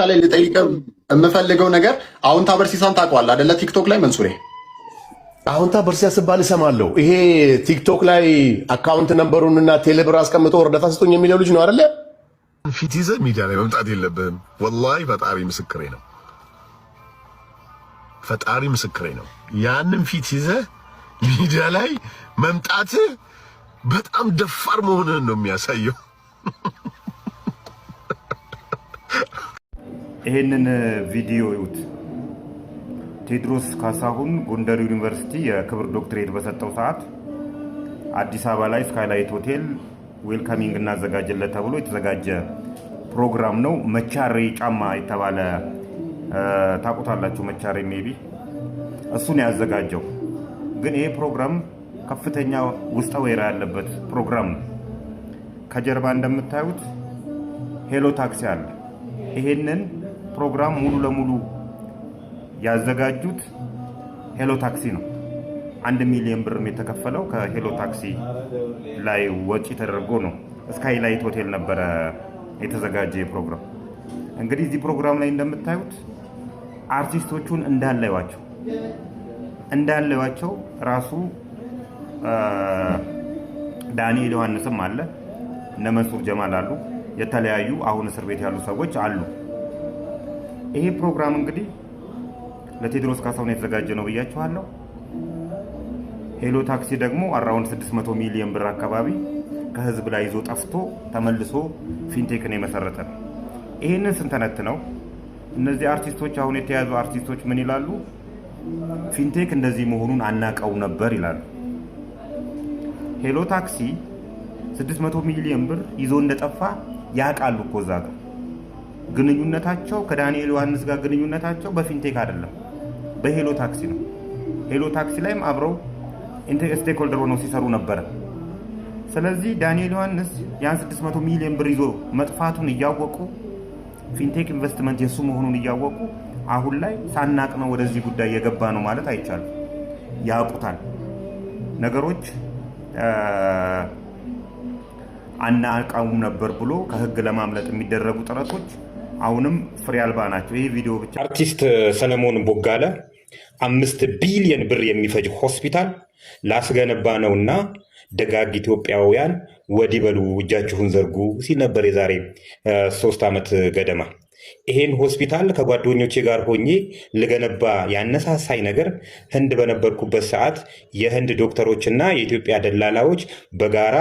ላይ ልጠይቅህ የምፈልገው ነገር አሁን ታበርሲሳን ታውቀዋለህ አይደለ? ቲክቶክ ላይ መንሱሬ። አሁን ታበርሲያ ስባል እሰማለሁ። ይሄ ቲክቶክ ላይ account number ኡንና ቴሌብር አስቀምጦ እርዳታ ስጡኝ የሚለው ልጅ ነው አይደለ? ፊት ይዘህ ሚዲያ ላይ መምጣት የለብህም። ወላሂ ፈጣሪ ምስክሬ ነው። ፈጣሪ ምስክሬ ነው። ያንን ፊት ይዘህ ሚዲያ ላይ መምጣትህ በጣም ደፋር መሆንህን ነው የሚያሳየው። ይሄንን ቪዲዮ ይዩት። ቴዎድሮስ ካሳሁን ጎንደር ዩኒቨርሲቲ የክብር ዶክትሬት በሰጠው ሰዓት አዲስ አበባ ላይ ስካይላይት ሆቴል welcoming እናዘጋጅለት ተብሎ የተዘጋጀ ፕሮግራም ነው። መቻሬ ጫማ የተባለ ታውቁታላችሁ። መቻሬ maybe እሱን ያዘጋጀው። ግን ይሄ ፕሮግራም ከፍተኛ ውስጠ ወይራ ያለበት ፕሮግራም ነው። ከጀርባ እንደምታዩት ሄሎ ታክሲ አለ። ይሄንን ፕሮግራም ሙሉ ለሙሉ ያዘጋጁት ሄሎ ታክሲ ነው። 1 ሚሊዮን ብርም የተከፈለው ከሄሎ ታክሲ ላይ ወጪ ተደርጎ ነው። ስካይላይት ሆቴል ነበረ የተዘጋጀ ፕሮግራም። እንግዲህ እዚህ ፕሮግራም ላይ እንደምታዩት አርቲስቶቹን እንዳለዋቸው እንዳለዋቸው ራሱ ዳንኤል ዮሐንስም አለ፣ እነ መንሱር ጀማል አሉ፣ የተለያዩ አሁን እስር ቤት ያሉ ሰዎች አሉ። ይሄ ፕሮግራም እንግዲህ ለቴዎድሮስ ካሳሁን የተዘጋጀ ነው ብያችኋለሁ። ሄሎ ታክሲ ደግሞ around 600 ሚሊዮን ብር አካባቢ ከህዝብ ላይ ይዞ ጠፍቶ ተመልሶ ፊንቴክን የመሰረተ ነው። ይህንን ስንተነት ነው እነዚህ አርቲስቶች አሁን የተያዙ አርቲስቶች ምን ይላሉ? ፊንቴክ እንደዚህ መሆኑን አናቀው ነበር ይላሉ። ሄሎ ታክሲ 600 ሚሊዮን ብር ይዞ እንደጠፋ ያውቃሉ እኮ እዛ ጋር ግንኙነታቸው ከዳንኤል ዮሐንስ ጋር ግንኙነታቸው በፊንቴክ አይደለም፣ በሄሎ ታክሲ ነው። ሄሎ ታክሲ ላይም አብረው stakeholder ሆነው ሲሰሩ ነበረ። ስለዚህ ዳንኤል ዮሐንስ ያን 600 ሚሊዮን ብር ይዞ መጥፋቱን እያወቁ፣ ፊንቴክ ኢንቨስትመንት የእሱ መሆኑን እያወቁ አሁን ላይ ሳናቅ ነው ወደዚህ ጉዳይ የገባ ነው ማለት አይቻልም። ያውቁታል። ነገሮች አናውቀውም ነበር ብሎ ከህግ ለማምለጥ የሚደረጉ ጥረቶች አሁንም ፍሬ አልባ ናቸው። ይህ ቪዲዮ ብቻ አርቲስት ሰለሞን ቦጋለ 5 ቢሊየን ብር የሚፈጅ ሆስፒታል ላስገነባ ነውና ደጋግ ኢትዮጵያውያን ወዲህ በሉ እጃችሁን ዘርጉ ሲል ነበር የዛሬ 3 ዓመት ገደማ። ይሄን ሆስፒታል ከጓደኞቼ ጋር ሆኜ ልገነባ ያነሳሳኝ ነገር ህንድ በነበርኩበት ሰዓት የህንድ ዶክተሮችና የኢትዮጵያ ደላላዎች በጋራ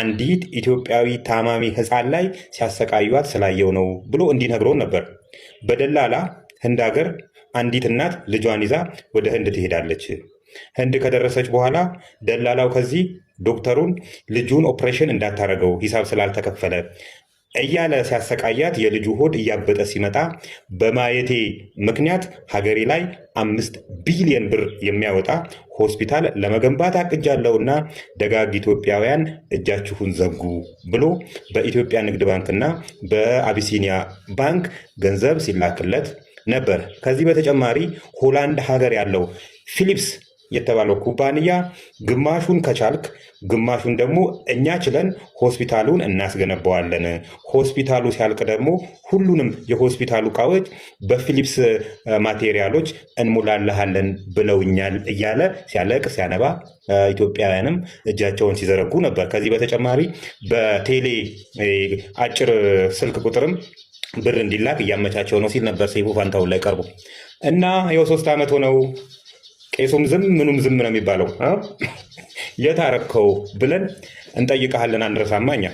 አንዲት ኢትዮጵያዊ ታማሚ ህፃን ላይ ሲያሰቃዩት ስላየው ነው ብሎ እንዲነግረውን ነበር። በደላላ ህንድ ሀገር አንዲት እናት ልጇን ይዛ ወደ ህንድ ትሄዳለች። ህንድ ከደረሰች በኋላ ደላላው ከዚህ ዶክተሩን ልጁን ኦፕሬሽን እንዳታረገው ሂሳብ ስላልተከፈለ እያለ ሲያሰቃያት የልጁ ሆድ እያበጠ ሲመጣ በማየቴ ምክንያት ሀገሬ ላይ 5 ቢሊዮን ብር የሚያወጣ ሆስፒታል ለመገንባት አቅጃለሁና ደጋግ ኢትዮጵያውያን እጃችሁን ዘርጉ ብሎ በኢትዮጵያ ንግድ ባንክና በአቢሲኒያ ባንክ ገንዘብ ሲላክለት ነበር። ከዚህ በተጨማሪ ሆላንድ ሀገር ያለው ፊሊፕስ የተባለው ኩባንያ ግማሹን ከቻልክ ግማሹን ደግሞ እኛ ችለን ሆስፒታሉን እናስገነባዋለን። ሆስፒታሉ ሲያልቅ ደግሞ ሁሉንም የሆስፒታሉ እቃዎች በፊሊፕስ ማቴሪያሎች እንሞላልሃለን ብለውኛል እያለ ሲያለቅ ሲያነባ ኢትዮጵያውያንም እጃቸውን ሲዘረጉ ነበር። ከዚህ በተጨማሪ በቴሌ አጭር ስልክ ቁጥርም ብር እንዲላክ እያመቻቸው ነው ሲል ነበር ሰይፉ ፋንታሁን ላይ ቀርቦ። እና ይኸው 3 ዓመት ሆነው፣ ቄሱም ዝም ምኑም ዝም ነው የሚባለው። የት አረከው ብለን እንጠይቀሃለን። አንረሳማ እኛ።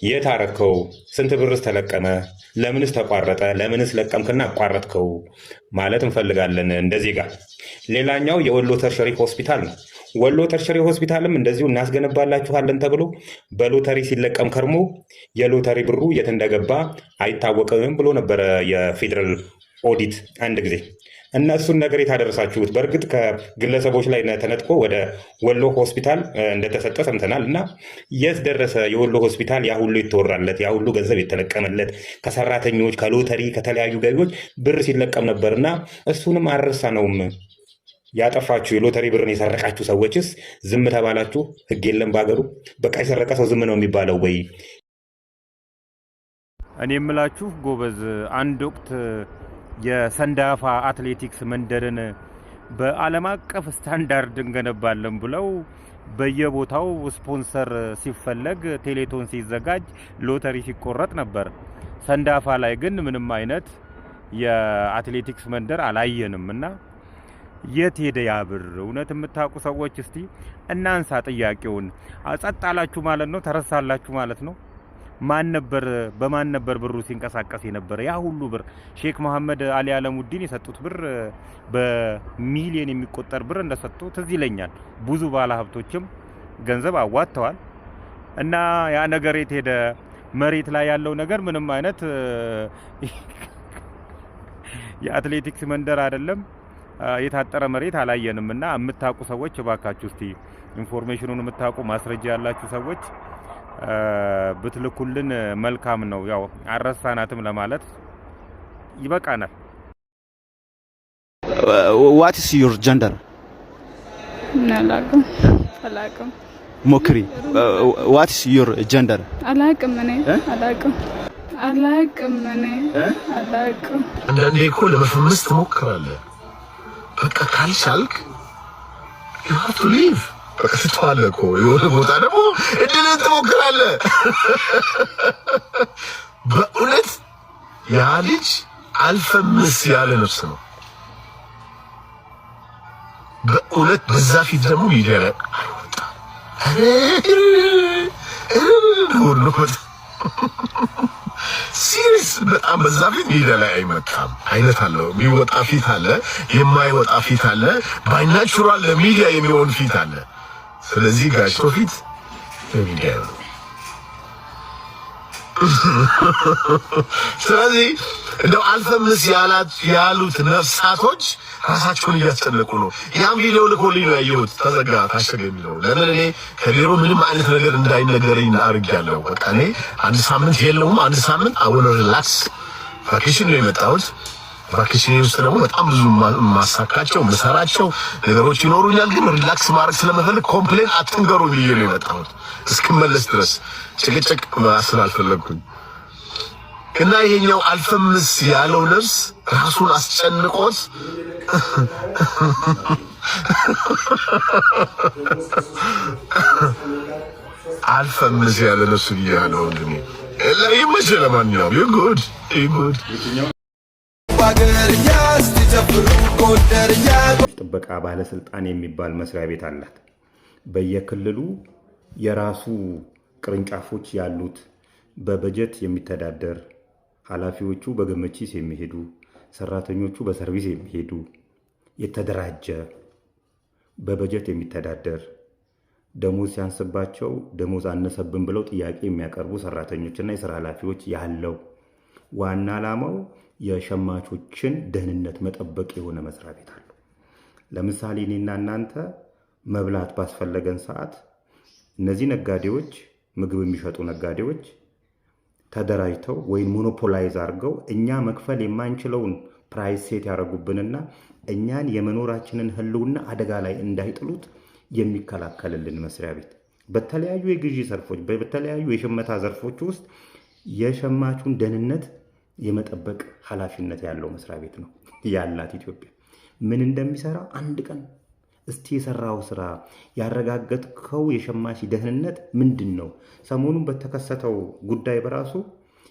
የት አረከው? ስንት ብርስ ተለቀመ? ለምንስ ተቋረጠ? ለምንስ ለቀምክና አቋረጥከው ማለት እንፈልጋለን እንደ ዜጋ። ሌላኛው የወሎ tertiary ሆስፒታል ነው። ወሎ tertiary ሆስፒታልም እንደዚሁ እናስገነባላችኋለን ተብሎ በሎተሪ ሲለቀም ከርሞ የሎተሪ ብሩ የት እንደገባ አይታወቅም ብሎ ነበረ የፌዴራል ኦዲት አንድ ጊዜ። እና እሱን ነገር የታደረሳችሁት? በእርግጥ ከግለሰቦች ላይ ተነጥቆ ወደ ወሎ ሆስፒታል እንደተሰጠ ሰምተናል። እና የት ደረሰ የወሎ ሆስፒታል? ያ ሁሉ የተወራለት፣ ያ ሁሉ ገንዘብ የተለቀመለት፣ ከሰራተኞች፣ ከሎተሪ፣ ከተለያዩ ገቢዎች ብር ሲለቀም ነበር እና እሱንም አልረሳነውም። ያጠፋችሁ፣ የሎተሪ ብርን የሰረቃችሁ ሰዎችስ ዝም ተባላችሁ? ህግ የለም በሀገሩ? በቃ የሰረቀ ሰው ዝም ነው የሚባለው ወይ? እኔ የምላችሁ ጎበዝ፣ አንድ ወቅት የሰንዳፋ አትሌቲክስ መንደርን በዓለም አቀፍ ስታንዳርድ እንገነባለን ብለው በየቦታው ስፖንሰር ሲፈለግ፣ ቴሌቶን ሲዘጋጅ፣ ሎተሪ ሲቆረጥ ነበር። ሰንዳፋ ላይ ግን ምንም አይነት የአትሌቲክስ መንደር አላየንም እና የት ሄደ ያ ብር? እውነት የምታውቁ ሰዎች እስቲ እናንሳ ጥያቄውን። ጸጥ አላችሁ ማለት ነው፣ ተረሳላችሁ ማለት ነው። ማን ነበር በማን ነበር ብሩ ሲንቀሳቀስ የነበረ? ያ ሁሉ ብር ሼክ መሐመድ አሊ አለሙዲን የሰጡት ብር በሚሊዮን የሚቆጠር ብር እንደሰጡ ትዝ ይለኛል። ብዙ ባለ ሀብቶችም ገንዘብ አዋጥተዋል። እና ያ ነገር የት ሄደ? መሬት ላይ ያለው ነገር ምንም አይነት የአትሌቲክስ መንደር አይደለም፣ የታጠረ መሬት አላየንም። እና የምታውቁ ሰዎች እባካችሁ እስቲ information ኑን የምታውቁ፣ ማስረጃ ያላችሁ ሰዎች ብትልኩልን መልካም ነው። ያው አልረሳናትም ለማለት ይበቃናል። What is your gender? አላውቅም፣ አላውቅም። ሞክሪ። What is your gender? አላውቅም፣ እኔ አላውቅም፣ አላውቅም፣ እኔ አላውቅም። አንዳንዴ እኮ ለመፈመስ ትሞክራለህ። በቃ ካልቻልክ you have to leave። በቃ ትተዋለህ እኮ። የሆነ ቦታ ደግሞ እድልን ትሞክራለህ። በእውነት ያ ልጅ አልፈምስ ያለ ነፍስ ነው። በእውነት በዛ ፊት ደግሞ ሚዲያ ላይ አይወጣም። ነው serious፣ በጣም በዛ ፊት ሚዲያ ላይ አይመጣም። አይነት አለው። የሚወጣ ፊት አለ፣ የማይወጣ ፊት አለ፣ by natural ለሚዲያ የሚሆን ፊት አለ። ስለዚህ ጋሽ ፊት ለሚዲያ ነው። ስለዚህ እንደው አልፈምስ ያላት ያሉት ነፍሳቶች ራሳቸውን እያስጨነቁ ነው። ያም ቪዲዮ ልኮልኝ ነው ያየሁት። ተዘጋ ታሸገ የሚለው ለምን እኔ ከቢሮ ምንም አይነት ነገር እንዳይነገረኝ አድርጌያለሁ። በቃ እኔ አንድ ሳምንት የለውም፣ አንድ ሳምንት I wanna relax፣ vacation ነው የመጣሁት። Vacation ውስጥ ደግሞ በጣም ብዙ ማሳካቸው ምሰራቸው ነገሮች ይኖሩኛል። ግን relax ማድረግ ስለምፈልግ complain አትንገሩኝ ብዬ ነው የመጣሁት እስክመለስ ድረስ ጭቅጭቅ ስላልፈለግኩኝ። እና ይሄኛው አልፈምስ ያለው ነፍስ ራሱን አስጨንቆት አልፈምስ ያለ ነፍስ ብያለሁ። ወንድሜ ይመችህ። ለማንኛውም you good, you good። ጥበቃ ባለስልጣን የሚባል መስሪያ ቤት አላት። በየክልሉ የራሱ ቅርንጫፎች ያሉት፣ በበጀት የሚተዳደር፣ ኃላፊዎቹ በገመቺስ የሚሄዱ፣ ሰራተኞቹ በሰርቪስ የሚሄዱ፣ የተደራጀ፣ በበጀት የሚተዳደር፣ ደሞዝ ሲያንስባቸው ደሞዝ አነሰብን ብለው ጥያቄ የሚያቀርቡ ሰራተኞችና የስራ ኃላፊዎች ያለው፣ ዋና ዓላማው የሸማቾችን ደህንነት መጠበቅ የሆነ መስሪያ ቤት አለው። ለምሳሌ እኔና እናንተ መብላት ባስፈለገን ሰዓት እነዚህ ነጋዴዎች፣ ምግብ የሚሸጡ ነጋዴዎች ተደራጅተው ወይም monopolize አድርገው እኛ መክፈል የማንችለውን price set ያደረጉብንና እኛን የመኖራችንን ህልውና አደጋ ላይ እንዳይጥሉት የሚከላከልልን መስሪያ ቤት፣ በተለያዩ የግዢ ዘርፎች፣ በተለያዩ የሽመታ ዘርፎች ውስጥ የሸማቹን ደህንነት የመጠበቅ ኃላፊነት ያለው መስሪያ ቤት ነው ያላት ኢትዮጵያ። ምን እንደሚሰራ አንድ ቀን እስቲ የሰራው ስራ፣ ያረጋገጥከው የሸማች ደህንነት ምንድን ነው? ሰሞኑን በተከሰተው ጉዳይ በራሱ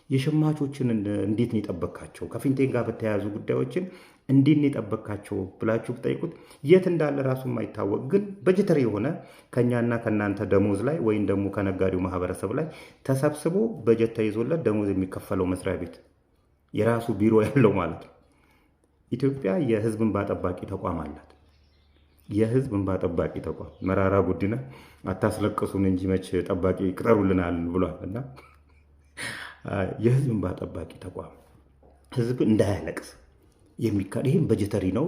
የሸማቾችን እንዴት ነው የጠበካቸው? ከፊንቴክ ጋር በተያያዙ ጉዳዮችን እንዴት ነው የጠበካቸው ብላችሁ ብጠይቁት የት እንዳለ ራሱ የማይታወቅ ግን budgetary የሆነ፣ ከኛና ከእናንተ ደሞዝ ላይ ወይም ደግሞ ከነጋዴው ማህበረሰብ ላይ ተሰብስቦ በጀት ተይዞለት ደሞዝ የሚከፈለው መስሪያ ቤት፣ የራሱ ቢሮ ያለው ማለት ነው። ኢትዮጵያ የህዝብ እንባ ጠባቂ ተቋም አላት። የህዝብ እንባ ጠባቂ ተቋም፣ መራራ ጉዲና አታስለቅሱን እንጂ መች ጠባቂ ቅጠሩልናል ብሏል። እና የህዝብ እንባ ጠባቂ ተቋም ህዝብ እንዳያለቅስ የሚካ ይህም budgetary ነው፣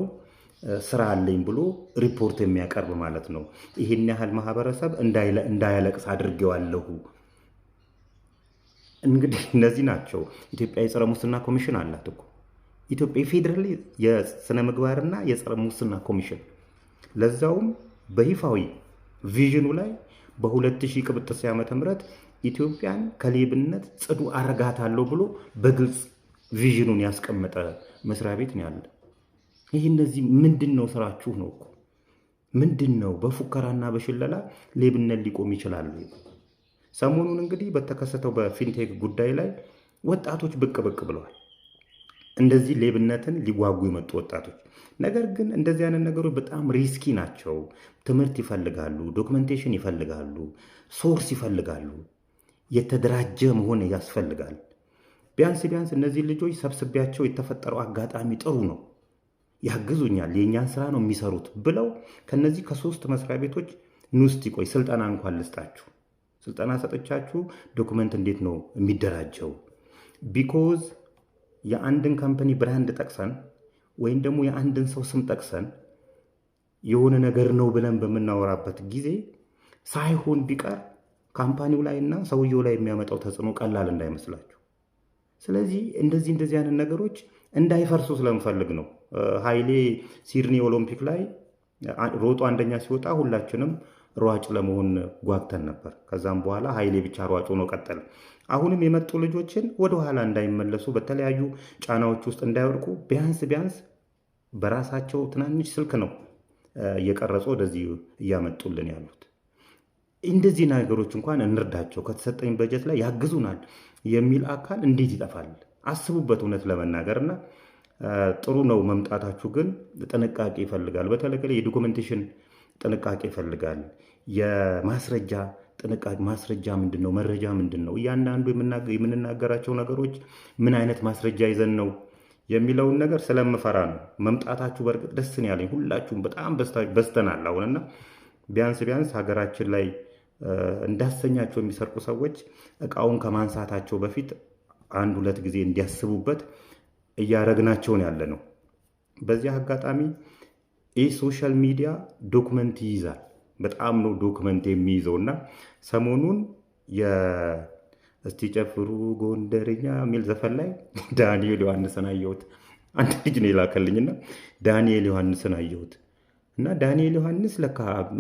ስራ አለኝ ብሎ ሪፖርት የሚያቀርብ ማለት ነው። ይህን ያህል ማህበረሰብ እንዳያለቅስ አድርጌዋለሁ። እንግዲህ እነዚህ ናቸው። ኢትዮጵያ የጸረ ሙስና ኮሚሽን አላት እኮ። ኢትዮጵያ የፌዴራል የስነ ምግባርና የጸረ ሙስና ኮሚሽን፣ ለዛውም በይፋዊ vision ኑ ላይ በ2000 ቅብጥሴ ዓመተ ምህረት ኢትዮጵያን ከሌብነት ጽዱ አረጋታለሁ ብሎ በግልጽ vision ኑን ያስቀመጠ መስሪያ ቤት ነው ያለ። ይህ እነዚህ ምንድን ነው ስራችሁ ነው እኮ፣ ምንድን ነው? በፉከራና በሽለላ ሌብነት ሊቆም ይችላል? ሰሞኑን እንግዲህ በተከሰተው በ fintech ጉዳይ ላይ ወጣቶች ብቅ ብቅ ብለዋል። እንደዚህ ሌብነትን ሊዋጉ የመጡ ወጣቶች። ነገር ግን እንደዚህ አይነት ነገሮች በጣም risky ናቸው። ትምህርት ይፈልጋሉ፣ documentation ይፈልጋሉ፣ source ይፈልጋሉ፣ የተደራጀ መሆን ያስፈልጋል። ቢያንስ ቢያንስ እነዚህ ልጆች ሰብስቢያቸው የተፈጠረው አጋጣሚ ጥሩ ነው፣ ያግዙኛል፣ የእኛን ስራ ነው የሚሰሩት ብለው ከነዚህ ከሶስት መስሪያ ቤቶች ኑ እስቲ ቆይ ስልጠና እንኳን ልስጣችሁ፣ ስልጠና ሰጥቻችሁ document እንዴት ነው የሚደራጀው? Because የአንድን company brand ጠቅሰን ወይም ደግሞ የአንድን ሰው ስም ጠቅሰን የሆነ ነገር ነው ብለን በምናወራበት ጊዜ ሳይሆን ቢቀር company ው ላይ እና ሰውየው ላይ የሚያመጣው ተጽዕኖ ቀላል እንዳይመስላችሁ። ስለዚህ እንደዚህ እንደዚህ አይነት ነገሮች እንዳይፈርሱ ስለምፈልግ ነው። ኃይሌ ሲድኒ ኦሎምፒክ ላይ ሮጦ አንደኛ ሲወጣ ሁላችንም ሯጭ ለመሆን ጓግተን ነበር። ከዛም በኋላ ኃይሌ ብቻ ሯጭ ሆኖ ቀጠለ። አሁንም የመጡ ልጆችን ወደኋላ እንዳይመለሱ፣ በተለያዩ ጫናዎች ውስጥ እንዳይወድቁ ቢያንስ ቢያንስ በራሳቸው ትናንሽ ስልክ ነው እየቀረጹ ወደዚህ እያመጡልን ያሉት። እንደዚህ ነገሮች እንኳን እንርዳቸው፣ ከተሰጠኝ በጀት ላይ ያግዙናል የሚል አካል እንዴት ይጠፋል? አስቡበት። እውነት ለመናገር እና ጥሩ ነው መምጣታችሁ፣ ግን ጥንቃቄ ይፈልጋል። በተለይ የ documentation ጥንቃቄ ይፈልጋል። የማስረጃ ጥንቃቄ፣ ማስረጃ ምንድን ነው? መረጃ ምንድን ነው? እያንዳንዱ የምንናገራቸው ነገሮች ምን አይነት ማስረጃ ይዘን ነው የሚለውን ነገር ስለምፈራ ነው። መምጣታችሁ በእርግጥ ደስ ነው ያለኝ። ሁላችሁም በጣም በዝተናል አሁንና ቢያንስ ቢያንስ ሀገራችን ላይ እንዳሰኛቸው የሚሰርቁ ሰዎች እቃውን ከማንሳታቸው በፊት አንድ ሁለት ጊዜ እንዲያስቡበት እያረግናቸውን ያለ ነው። በዚህ አጋጣሚ ይህ social media document ይይዛል። በጣም ነው document የሚይዘው እና ሰሞኑን የእስቲ ጨፍሩ ጎንደርኛ የሚል ዘፈን ላይ ዳንኤል ዮሐንስን አየሁት። አንድ ልጅ ነው የላከልኝና ዳንኤል ዮሐንስን አየሁት እና ዳንኤል ዮሐንስ ለካ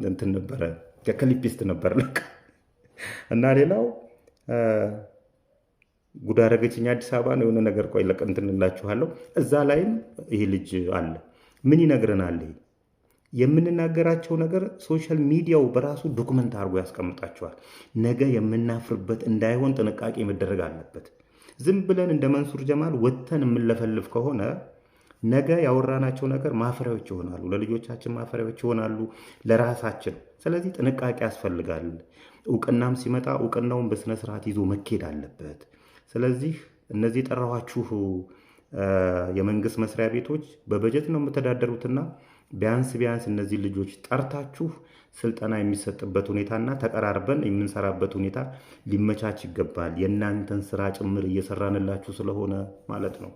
እንትን ነበረ፣ clipist ነበር ለካ። እና ሌላው ጉድ አደረገችኝ አዲስ አበባ ነው የሆነ ነገር፣ ቆይ እንትን እላችኋለሁ። እዛ ላይም ይሄ ልጅ አለ። ምን ይነግረናል? ይሄ የምንናገራቸው ነገር social media ው በራሱ document አድርጎ ያስቀምጣቸዋል። ነገ የምናፍርበት እንዳይሆን ጥንቃቄ መደረግ አለበት። ዝም ብለን እንደ መንሱር ጀማል ወጥተን የምንለፈልፍ ከሆነ ነገ ያወራናቸው ነገር ማፈሪያዎች ይሆናሉ፣ ለልጆቻችን ማፈሪያዎች ይሆናሉ፣ ለራሳችን። ስለዚህ ጥንቃቄ ያስፈልጋል። እውቅናም ሲመጣ እውቅናውን በስነ ስርዓት ይዞ መኬድ አለበት። ስለዚህ እነዚህ የጠራኋችሁ የመንግስት መስሪያ ቤቶች በበጀት ነው የምተዳደሩትና ቢያንስ ቢያንስ እነዚህ ልጆች ጠርታችሁ ስልጠና የሚሰጥበት ሁኔታና ተቀራርበን የምንሰራበት ሁኔታ ሊመቻች ይገባል። የእናንተን ስራ ጭምር እየሰራንላችሁ ስለሆነ ማለት ነው።